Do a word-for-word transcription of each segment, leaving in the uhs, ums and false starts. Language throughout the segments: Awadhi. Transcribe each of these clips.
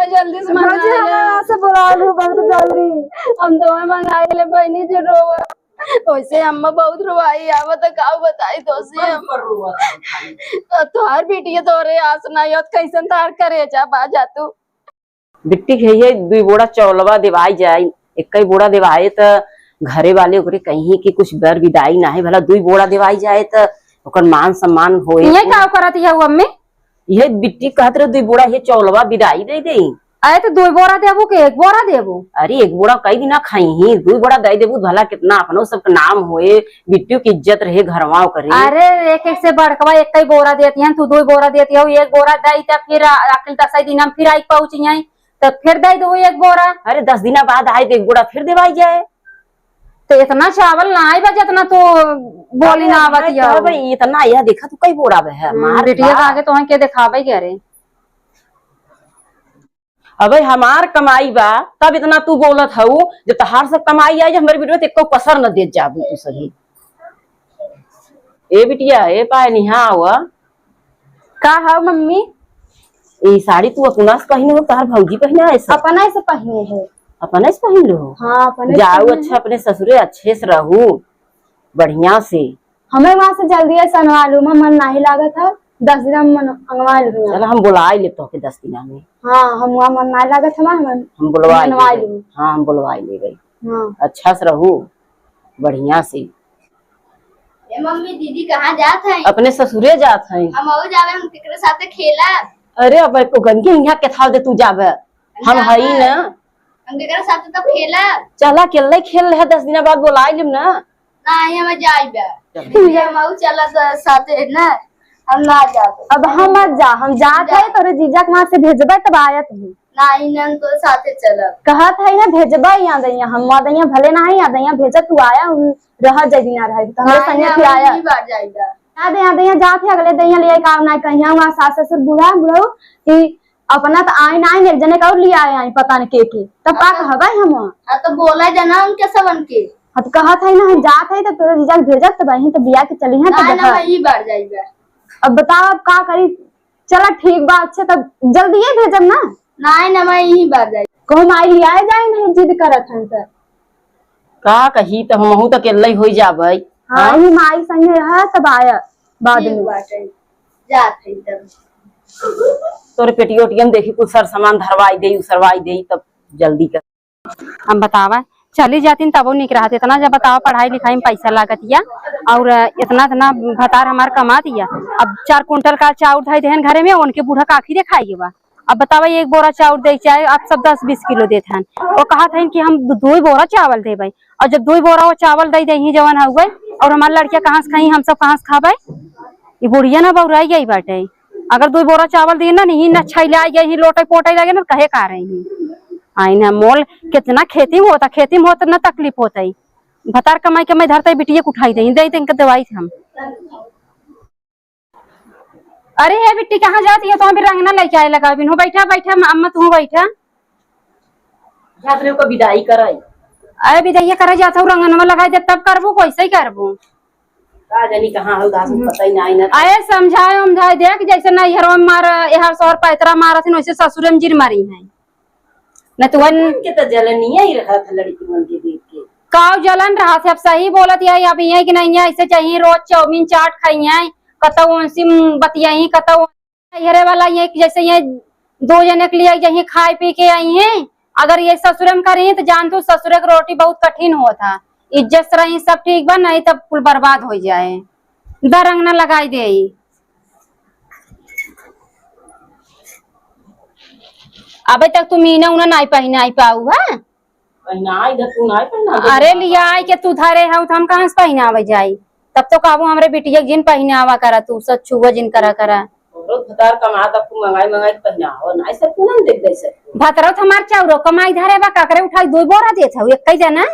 जल्दी से मंगा भौजी, ले। हमें यहाँ से बुला लू बहुत जल्दी। हम तो मंगा ले बहनी जो रोवा। वैसे अम्मा बहुत रोवाई आवत है, का बताई तो से हम। तोहार बिटिया तोरे आस ना होत, कैसन तोहार करेजा बा जा तू। बिट्टी के ये दुई बोरा चौलवा देवाई जाई, एक ही बोरा देवाए त घरे वाले ओकरे कहीं कि कुछ बर विदाई ना है, भला दुई बोरा देवाई जाए त ओकर मान सम्मान होए। ये का करत है वो अम्मी? ये बिट्टी कहत रहे दुई बोरा ये चौलवा विदाई दे दे। अरे तो दुई बोरा देबू के एक बोरा देबू? अरे एक बोरा कई दिना खाई ही, दुई बोरा दे देबू भला कितना अपनो सबके नाम होए, बिट्टियों की इज्जत रहे घरवा ओकरे। अरे, एक एक से बड़कवा एक ही बोरा देती हैं, तू दो बोरा देती हो, एक बोरा दई तब फिर आ-, अगले दस दिन हम फिर आई पहुँची आई, तब फिर दई दो एक बोरा। अरे, दस दिना बाद आए तो एक बोरा फिर देवाई जाए। तो इतना चावल ना आई बा, जितना तू बोली अरे, ना अब आवत मैं हो। कहबे, इतना यह देखा तू कई बोरा बे है, हम्म, मार बिटिया बा। के आगे तो के दिखावे के रे। अबे हमार कमाई बा, तब इतना तू बोलत हऊ, जब तहार से कमाई आई, हमारी बिटिया तो एको कसर न देत जाबू तू सही। ए बिटिया, ए पायनी, हाँ आवा। का हव मम्मी? ई साड़ी तू अपना से पहिने हो, तहार भौजी पहिने है ऐसे? अपना से पहिने है। अपना से पहिन लो? हाँ, अपने से जाऊ, पहिने अच्छा है। अपने ससुरे अच्छे से रहू, बढ़िया से। हमें वहाँ से जल्दी से अनवा लू, मैं मन नाही लागत है, दस दिन में मन अनवा लू। चल, हम बुलाई ले तोके दस दिन में। हाँ, हम वहाँ मन नाही लागत है, हम हम बुलवाई अनवा लेबे। लू। हाँ, हम बुलवाई लेबे। हाँ। अच्छा से रहू, बढ़िया से। ए मम्मी, दीदी कहाँ जात है? अपने ससुरे जात है। हम और जावे, हम केकरे साथे खेला। अरे, अब को गंगे यहाँ के थाव दे तू जाबे, हम ना, हई ना। ना। हम केकरे साथे तो खेला। चला, अकेले खेल ले, दस दिन बाद बुलाई लेम ना। नाही, हम जाइबे। चल। ये हम चला सा-, साथे ना, हम ना जाबे। अब हम मत जा, हम जात जा। है, तोरे जीजा के वहाँ से भेजबे, तब आयत है। नाही, हम तो साथे चलब। कहत है ना, भेजबे यहाँ दैया, हम वहाँ दैया भले नाही, यहाँ दैया भेजत तू आया, हम रह जाई, ना रहे, तो हमरे नाही, संगे ना, फिर हम आया। नहीं बार जाइबे। ना दैया, दैया जात है, अगले दैया ले आई, का ना कहिया, वहाँ सास ससुर बूढ़ा, बूढ़ा, कि अपना त आइन, आइन, एक जने का और लिया आइन, पता न के के। तब का हाँ तो, कहबै हम? हाँ तो बोला जाना उनके सबन के। हाँ तो कहत है ना, हम जात है, तब तोरे जीजा के भेजब, तब वहीं तो बिया के चली हैं, ना, तब ना, देखा। वही बार जाइबे। अब बताओ, अब का करी? चला ठीक बा, अच्छा, तब जल्दिए भेजब ना। ना, ना, मैं यही बार जाई। कहूँ माई लियाए जाए, नहीं जिद करत हन त। का कही, त हमहू त अकेले होई जाबै। हाँ, हाँ? यही माई संगे रहा, तब आया बाद ठीक में। बाटे, जात है तब। तोरे पेटी ओटियन देखी, कुछ सर सामान धरवाई देई, उसरवाई देई, तब जल्दी कर। हम बतावा, चली जातीन तबो निक रहत। इतना जब बतावा, पढ़ाई लिखाई में पैसा लागत या, और इतना, इतना भतार हमार कमात या। अब चार कुंटल का चाउर धई देहन घरे में, उनके बूढ़ा काखी देखाई बा। अब बतावा, एक बोरा चाउर दे चाहे आप सब दस बीस किलो देत हन, वो कहत हन कि हम दु-, दुई बोरा चावल देबै। और जब दुई बोरा वो चावल दे देही जवन हउए, और हमार लड़किया कहाँ से खाई, हम सब कहाँ से खाबै? ई बुढ़िया ना बौराई गई बाटे। अगर दुई बोरा चावल दिए ना, नहीं ना छाई ले आई गई, लोटे पोटे लगे ना, कहे का रही। आई ना मोल, कितना खेती में होता, खेती में होता ना तकलीफ होता है। भतार कमाई कमाई धरता है, बिटिया के उठाई दे, दे दे इनका दवाई हम। अरे हे बिट्टी, कहाँ जाती है? तो अभी रंगना लेके आए लगा बिन हो। बैठा, बैठा, अम्मा, तू बैठा। जात रहे को विदाई कराई। अरे विदाई कराई जात हूँ, रंगनवा लगाई दे, तब करबू, कैसे ही करबू? का जानी कहाँ हो, घास में पता ही ना, आई ना। अरे समझाए, समझाए, देख, जैसे नैहरों में मार, यहाँ सौर पैतरा मारत है, वैसे ससुरे में जिन मारी है। न तो वन के तो जलनिया ही रहा था लड़की मन के देख के। काव जलन रहा थे, अब सही बोलत है, अब ये कि नहीं है, ऐसे चाहिए रोज चाउमीन चाट खाई है, कतौ उनसे बतियाई, कतौ हेरे वाला ये कि जैसे ये दो जने के लिए जहीं खाए पी के आई हैं, अगर ये ससुरे में करी तो जान तू ससुरे के रोटी बहुत कठिन होत है। इज्जत से रही सब ठीक बा, नहीं तब कुल बर्बाद हो जाए। दरंग न लगाई दे। अबे तक तू मीना उना नाई पहिनाई पाऊ है। पहिनाई दे, तू नाई पहिना दे। अरे लिया आई के तू धरे हऊ, तो हम कहाँ से पहिनावे जाई? तब तो कहबू हमरे बिटिया के जिन पहिनावा करा, तू सब छुआ जिन करा करा। रोज भतार कमा तब तू मंगाई मंगाई के पहिनावा, नाई सब तू ना देख दे सब। भतरो तो हमार चाउरो कमाई धरे बा, काकरे उठाई दो बोरा देत हऊ, एक ही जना।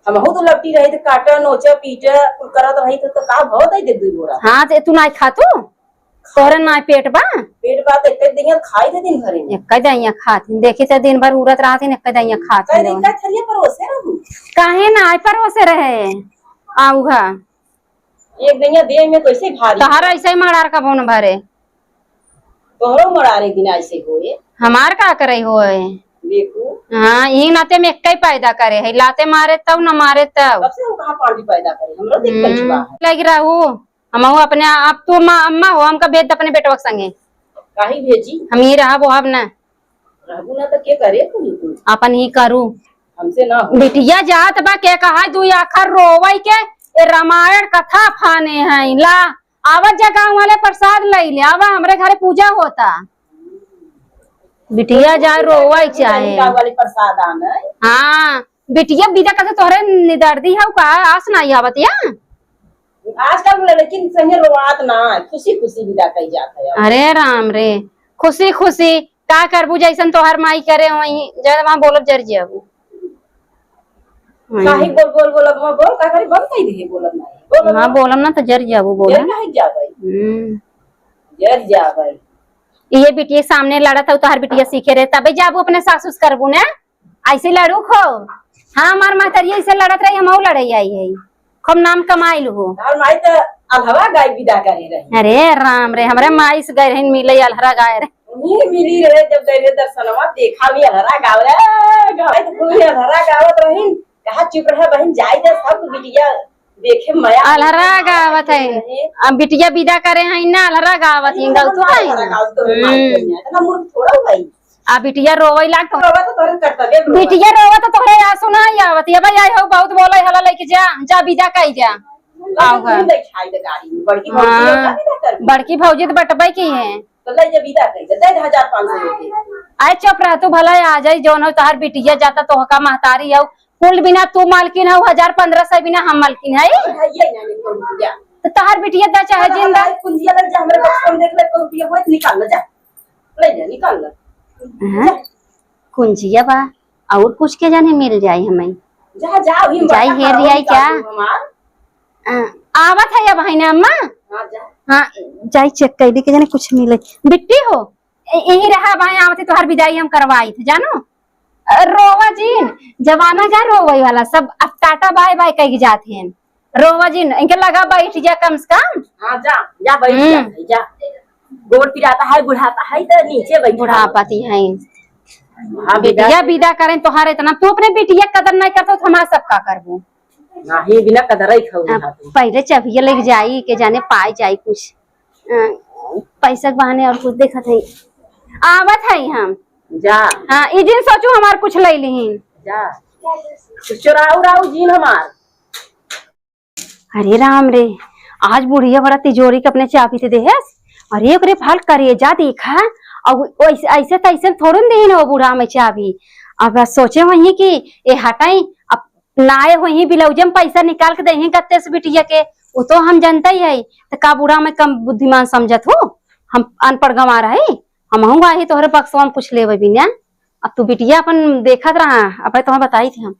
हमहू तो लपटी रही थे, काटा, नोचा, पीटा, कुल करत रही थे, तो का भाव दे दे दुई बोरा? हाँ, ते तू नाई खा तू? तोहरे नाई पेट बा? पेट बा, तो एक दइया खाई थे दिन भर में। एक दइया खात ही, देखी तो दिन भर उड़त रहत ही, एक दइया खात कह ही दे, लोग। का थरिया परोसे रहू? काहे नाई परोसे रहे? आऊ घा। एक दइया देह में कैसे भारी? तहर ऐसे ही मड़ार का भवन भरे। तोहरो मड़ार एक दिन ऐसे होए। हमार का करे हो है? देखो। हाँ, ई नाते में एक ही पैदा करे है, लाते मारे तब न मारे तब। तब से हम कहाँ पानी पैदा करे, हमरा देख हम्म, कलछुआ है। लग रहू, हमहू अपने आप, तू अम्मा, अम्मा हो, हमका भेज दे अपने बेटवा के संगे। काहे भेजी? हम ही रहब, वो अब ना। रहबू ना तो के करे तू? अपन ही करू। हमसे ना हो। बिटिया जात बा, के कहा दुई आखर रोवई के, ए रामायण कथा फाने हैं, ला, आवत जा गाँव वाले प्रसाद लई ले, आवा हमरे घरे पूजा होता। बिटिया जा रोवई चाहे। गाँव वाले प्रसाद आने। हाँ, बिटिया विदा करते तोहरे निदर्दी हऊ का, आस नाई आवत या? आजकल लड़किन संगे रोआत ना, खुशी खुशी विदा कई जात है। अरे राम रे, खुशी खुशी का करबू, जैसन तोहार माई करे वही, जब वहाँ बोलब जर जाबू। वही। काहे बोल, बोल, बोल, अब बोल, का करी, बंद कई दिए, बोलब ना। बोलब हाँ, ना। बोलब ना तो जर जाबू, बोलब। जर काहे जाबै? हम्म। जर जाबै। ये बिटिया सामने लड़त हऊ, तोहार बिटिया सीखे रहे, तबे जाबू अपने सासू से करबू ना। ऐसे लड़ू खो। हाँ, हमार महतरिया ऐसे लड़त रही, हमहू लड़े आई है। खूब नाम कमाइल हो। हमार माई तो अलहवा गाय विदा करे रही। अरे राम रे, हमरे माई से गए रही मिले, अलहरा गाय रहे। उन्हीं मिली रहे, जब गए रहे दर्शनवा, देखा भी अलहरा गाव रे, गाव तो पूरी अलहरा गावत रही। कहा चुप रहे बहन, जाई दे सब बिटिया देखे मया। अलहरा गावत है। रहे। अब बिटिया विदा करे हैं ना, अलहरा गावत है, गलत है ना। अलहरा गावत तो माई हम्म। बहन है, इतना मूर्ख थोड़ा भाई। आ बिटिया रोवै लाग तो रोवा तो तोहरे कर्तव्य रोवा। बिटिया रोवा तो तोहरे आंसू ना आवत। ये भाई आई हो, बहुत बोले हला, लेके जा, जा विदा कई जा। आओ घर। हाँ, बड़की भौजी तो बटबै की है। तो ले जा विदा कई जा, दे दे हजार पाँच सौ रुपये। आए चुप रह तू, भला आ जाई जौन हो तोहार बिटिया जाता तोहका महतारी आऊ कुल बिना तू मालकिन हऊ, हजार पन्द्रह सौ बिना हम मालकिन है। तो तोहार बिटिया दा चाहे जिंदा। कुंजिया लग जा, हमरे बक्सा में देख ले, को रुपया होत निकाल ले जा। ले जा, निकाल ले। हाँ? जा। कुंजिया बा, और कुछ के जाने मिल जाई हमें। जा, जा, वही जाई बड़का हेर खाओ, आई क्या? निकाल दो हमार। आ, आवत है अब है ना अम्मा? हाँ, जा। हाँ, जाई check कर ली के जाने कुछ मिले। बिट्टी हो, ए-, यही रहा भाई, आवत है तोहार विदाई हम करवाई थे, जानो? अ, रोवा जिन, जमाना जा रोवै वाला, सब अब टाटा bye bye कह के जात हैं। रोवा जिन, इनके लगा बैठ जा कम से कम। हाँ, जा, जा बैठ जा, हम्म। जा। गोड़ पिराता है, बुढ़ापा है, तो नीचे बैठ। बुढ़ापा ती है। हाँ, बिटिया विदा करें तोहार इतना, तू अपने बिटिया कदर नहीं करतो, तो हमार सब का करबो? नहीं, बिना कदर ही खाऊ अब यहाँ पे। पहले चबिया लेके जाई, के जाने पाए जाई कुछ। अ, पैसा के बहाने और कुछ देखत है। आवत है हम। जा। हाँ, ई जिन सोचू हमार कुछ ले लिहिन। जा। कुछ चोराऊ उराऊ जिन हमार। अरे राम रे, आज बुढ़िया बड़ा तिजोरी के अपने चाबी दे देहस। अरे ओकरे भाल करेजा देखा, और ऐसे, ऐसे तैसे थोड़न देहिन हो बूढ़ा में चाबी। अब सोचे वही कि ए हटाई, अब नाए होई ब्लाउज में पैसा निकाल के देही गत्ते से बिटिया के, वो तो हम जानते ही है। तो का बूढ़ा में कम बुद्धिमान समझत हो? हम अनपढ़ गंवार है, हमहू आही तोहरे बक्सवा में कुछ लेवे बिना। अब तू बिटिया अपन देखत रहा, अब तोहर बताई थी हम।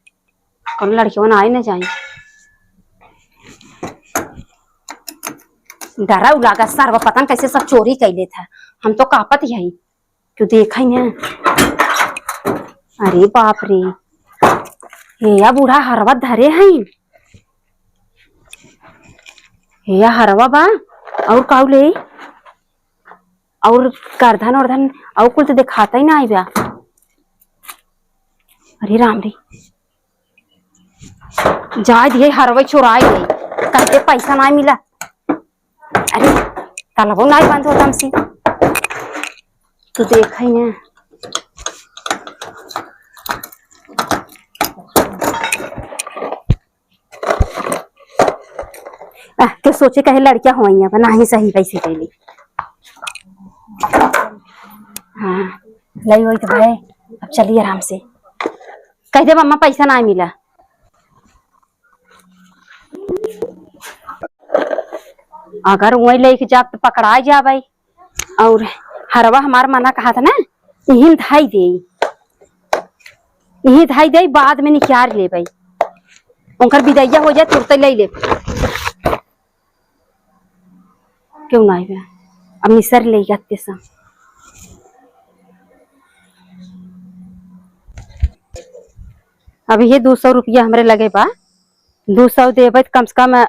कौन लड़कियों ना आई ना जाई। डरा उ लागा सरवा, पता न कैसे सब चोरी कैले था। हम तो कापत ही है। तू देखा ही ना। अरे बाप रे, हे या बूढ़ा हरवा धरे हैं। हे या हरवा बा, और काऊ ले, और करधन उरधन, और कुल तो देखाता ही ना आई बा। अरे राम रे, जाए दिए हरवा चोराए गई, कहते पैसा ना मिला। अरे, तलबो नाई बंद होता हमसे। तू देख ही ना। आ, के सोचे कहे लड़किया होइया, बना ही सही कैसे कैली। हाँ, लई होई तो भाई, अब चलिए आराम से। कह दे मम्मा पैसा ना मिला। अगर वही लेके जाब तो पकड़ा जाबै। और हरवा हमार मना कहा था ना, यहीं धाई दे, यहीं धाई दे, बाद में निकार लेबै। उनकर विदैया हो जाए, तुरते ले ले। क्यों ना आइबे? अब निसर ले जाते सा। अब ये दो सौ रुपया हमरे लगे बा, दो सौ देबे त कम से कम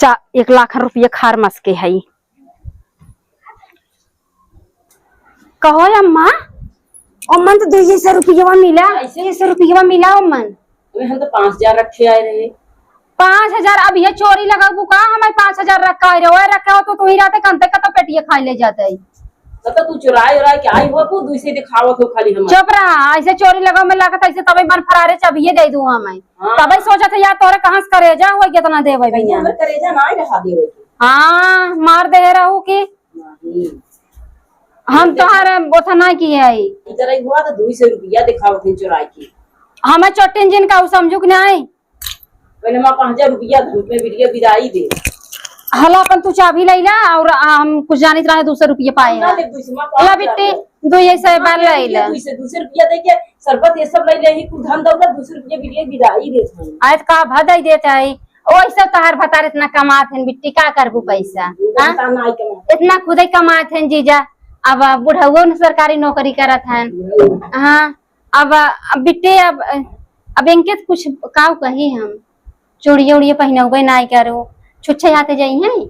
चा-, एक लाख रुपया खार मस के हई। कहो अम्मा, मन तो दुई सौ रुपया मिला, कैसे? दुई सौ रुपया मिला मन। अबे हम तो पाँच हजार रखे आए रहे। पाँच हजार? अब ये चोरी लगाबू का? हमें पाँच हजार रखा है रे, ओए रखे हो तो तू ही रहते कंते का तो पेटिया खाए ले जाते ही। तो, तो तू चुराए उराए के आई हो, तू दुई सौ दिखावत हो खाली हमें। चुप रहा, ऐसे चोरी लगाओ में लागत ऐसे तबे मन फरारे चाबिये दे दूँ हमें। हाँ। तबे सोचत है यार तोरे कहाँ से करेजा हो कितना देवे कहीं बिना। हमें करेजा ना ही रहा देवे के। हाँ, मार दे रहू की। नहीं। हम तोहर बोथा ना की है। इधर एक हुआ तो दुई सौ रुपया दिखावत है चुराए के। हमें चोटिन जिन का उ समझू कि नहीं? पहले हमारा पाँच हजार रुपया धूप में बिटिया बिदाई दे। हला अपन तू चाबी लई ला और हम कुछ जानित रहे दुई सौ रुपया पाए हम ना हैं। ले दुई सौ, हमारा ला पाँच हजार बिट्टी, दे। दुई सौ बार हाँ, लई ला। दुई सौ, दुई सौ रुपया दे के शरबत ये सब लई ले ही कुल धन दौलत दुई सौ रुपया बिटिया बिदाई दे। आज का भदई देत है, ओइसे तोहार भतार इतना कमात हन बिट्टी, का करबू पैसा? हाँ? इतना खुदे कमात हन जीजा, अब बुढ़उओ न सरकारी नौकरी करत हन। हाँ, अब, अब बिट्टी, अब, अब इनके तो कुछ काउ कही हम, चूड़िया उड़िया पहिनउबे नाई करो, छुच्छे हाथे जाई हैं।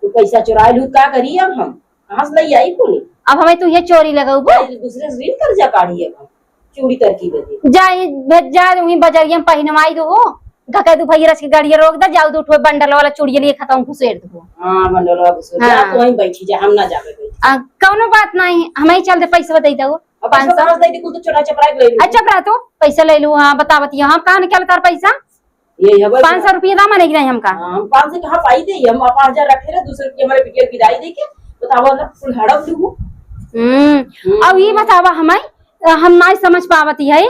तू पैसा चुराए लू, का करी अब हम? कहाँ से लई आई कुल? अब हमें तू ये चोरी लगउबो? दूसरे से ऋण कर्जा काढ़ी अब हम। चूड़ी तरकी बजे। जा, ये भेज जा, वहीं बजरिया में पहिनवाई दो हो। घके दू भैया रच के गाड़िया रोक दे, जाओ दू ठो बंडल वाला चूड़िया लिए खतम घुसेर दो। हाँ, बंडल वाला घुसेर। हाँ। जा, तू वहीं बैठी जा, हम ना जाबे बैठी। आ, कौनो बात नहीं, हमें ही चल दे, पैसा दे दो। अब पाँच सौ। पाँच सौ दे दे, कुल तो चोरा चपरा के ले लू। अच्छा, बरा तो पैसा ले लू, हाँ, बतावत ये, हम कहाँ निकाल तार पैसा? ये हवा पाँच सौ रुपया दाम नहीं गिराई हमका। हाँ, हम पाँच सौ कहाँ पाई दे, हम पाँच हजार रखे रहे, दुई सौ रुपया हमारे बिटिया के बिदाई दे के, बतावा ना, कुल हड़प लू। हम्म, हम्म। अब ये बतावा हमें, हम नहीं समझ पावती है,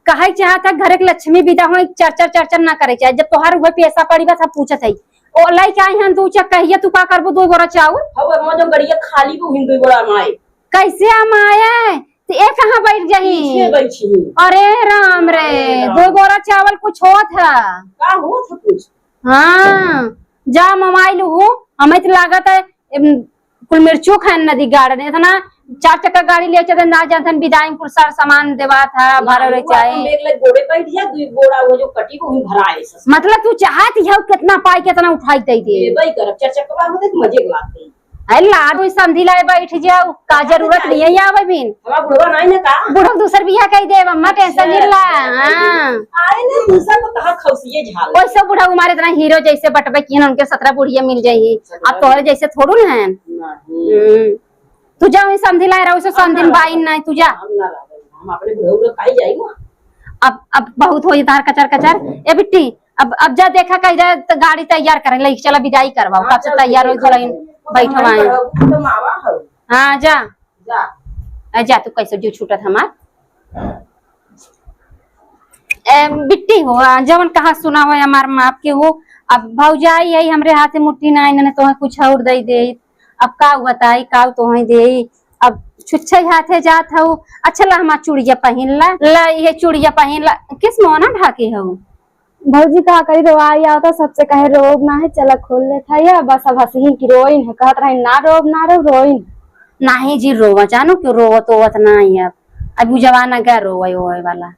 कहे चाहत है, घर के लक्ष्मी विदा होई, चर चर चर चर ना करे चाहे। जब तोहार हुए पैसा पड़ी बा, सब पूछत है। ओ, लइके आई हन दू चक्का, हिया तू का करबू, दो बोरा चाउर? हवे, मजो गड़िया खाली बा, हिंदू बोरा माए। कैसे हम आए? तो ए कहाँ बैठ जाही? पीछे बैठी। अरे राम रे, अरे राम। दो बोरा चावल कुछ होत है? का होत है कुछ? हाँ, जा ममाई लूहू, हमें तो लागत है, एम, कुल मिर्चू खान नदी गाड़न, इतना चार चक्का गाड़ी ले चलते ना जानतन, विदाई में कुल सार सामान देवा था, भरे रहे चाहे। बैग ले गोड़े बैठ जा, दुई बोरा वो जो कटी को ही भराए सब। मतलब तू चाहत ही हो कितना पाई, कितना उठाई दे दे। ये भाई करब, चार चक्का होते तो मजे के बात है। अरे लाडू समधी लाए बैठ जाओ, का जरूरत नहीं है आवे बिन। हमारा बुढ़वा नहीं ना का? बुढ़वा दूसर बियाह कई देब अम्मा, tension नहीं ला। हाँ। आए ना दूसर तो कहा खौसिए झाल। ओइसे बुढ़वा हमारे इतना हीरो जैसे बटबे किहन, उनके सतरह बुढ़िया मिल जाई। अब तोहरे जैसे थोड़ू ना है। नहीं। हम्म। तू जा वहीं समधी लाए रहो, उसे समधी बाई नहीं, तू जा। हम ना लावे, हम अपने बुढ़ऊ लोग काहे जाई ना। अब, अब बहुत होई तार कचर कचर। ए बिट्टी, अब, अब जा देखा कहीं जाए तो गाड़ी तैयार करें, ले चला विदाई करवाओ, हाँ, कब से चल, तैयार हो देखा दुल्हन जाए। बैठवाए। तो मावा हो। हाँ, जा। जा। आ, जा, तू कैसे जो छूटत हमार। ए, बिट्टी हो, आ, जवन कहा सुना हो हमार माप के हो। अब भौजाई है, हमरे हाथे मुट्ठी ना आई, इन्होंने तोहे कुछ और दे दे। अब का बताई, का तोहे दे? अब छुच्छे हाथे जात हऊ। अच्छा, ला हमार चूड़िया पहिन ला, ला ये चूड़िया पहिन ला। किस मोहना ढाके हऊ? भौजी का करी, रोवाई आवता, सबसे कहे रोब ना है, चला खोल लेत है या बस। अब हंसही की रोइन है, कहत रही ना रोब, ना रोब, रोइन। नाही जी रोवा, जानो क्यों रोवत ओवत ना है। अब, अब उ जमाना गया रोवे ओवे वाला।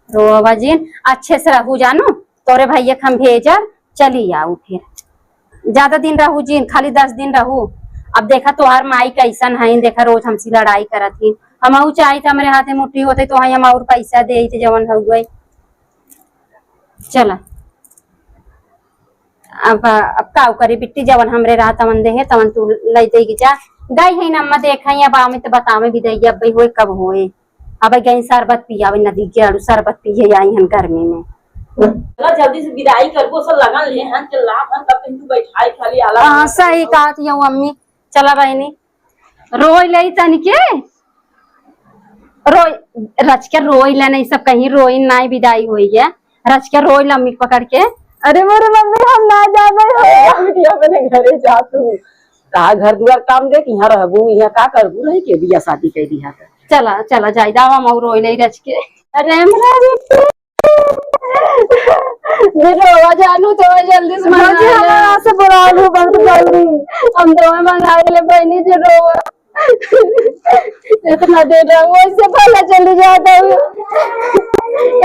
रोवा जिन, अच्छे से रहू जानो, तोरे भैया के हम भेजब, चली आऊ फिर। ज्यादा दिन रहू जिन, खाली दस दिन रहू। अब देखा तोहार माई कैसन है, देखा रोज हमसे लड़ाई करत ही। हमहू चाहित हमरे हाथे मुट्ठी होते तो हम और पैसा देइत जवन हउए। चला। अब, अब का करी बिट्टी, जवन हमरे रहा तवन देहे, तवन तू लई दे के जा। गई है ना अम्मा, देखा ही अब आवे तो बतावे भी दे, अब भाई होए कब होए। अब गई शरबत पियावे नदी के आड़ू, शरबत पिए आई हन गर्मी में। चला जल्दी से विदाई करबो, सब लगन ले हन के लाभ हन, तब तक तू बैठाई खाली आला हाँ, वाला सही सब। कहा थी अम्मी। चला बहनी, रोई ले तनिके, रोई, रच के रोई ले, नहीं सब कहीं रोई नाई विदाई होई है, रच के रोई लम्मी पकड़ के। अरे मोरे मम्मी, हम ना जाबे हो। ए, बिटिया, अपने घरे जा तू। कहा घर दुआर काम देख, यहाँ रहबू, यहाँ का करबू, रही के बिया शादी कर दिया कर। चला, चला, जाई दावा मऊ रोई ले रच के। अरे हमरा बेटी। जे रोवा जानू तो जल्दी से मना भौजी, ले। हमारा से बुरा हो बहुत जल्दी। हम तो मंगा ले बहनी जे रोवा। इतना देर रहो, वैसे भला चली जाता हूँ।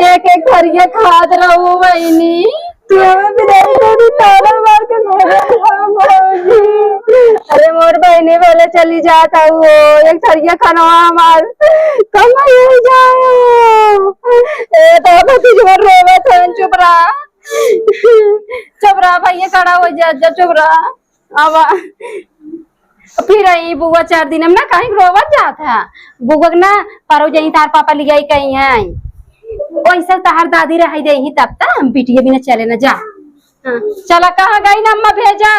एक एक थरिया खात रहो बहनी। तू हमें भी नहीं करी, ताला मार के मेरे घर भौजी। अरे मोर बहनी भले चली जाता हूँ, एक थरिया खाना हमार कम है। अब तू जो रोवत हन, चुप रहा, चुप रहा भैया, खड़ा हो जा, जा चुप रहा। अब फिर आई बुआ चार दिन में ना कहीं रोवत जात है। बुआ के ना परो जाई तार पापा लियाई कहीं है। ओइसे तहार दादी रह दे ही तब तक हम बिटिया बिना चले ना जा। हाँ, चला कहाँ गई ना अम्मा भेजा?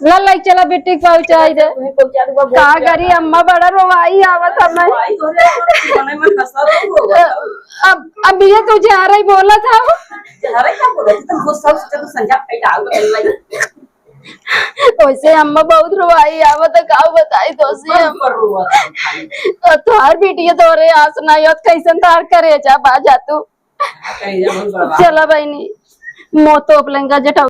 ला लाई चला बिट्टी के पहुँचाई दे। तुम्हें पहुँचा दूंगा, बहुत का ज्यादा। करी अम्मा बड़ा रोवाई आवत हमें। भाई तोरे मने में हंसा रहो। अब, अब ये तू जा रही बोला था। जा रही क्या बोला? तुम गुस्सा से चलो संजा पे आओ तो लग। ओइसे अम्मा बहुत रोवाई आवत है, का बताई तो से हम। पर रोवा था भाई। और तोहार बिटिया तोरे आस ना होत, कैसन तार करेजा बा जा तू। करेजा बहुत बड़ा। चला बहिनी, मोतो अपलेंगा जेठा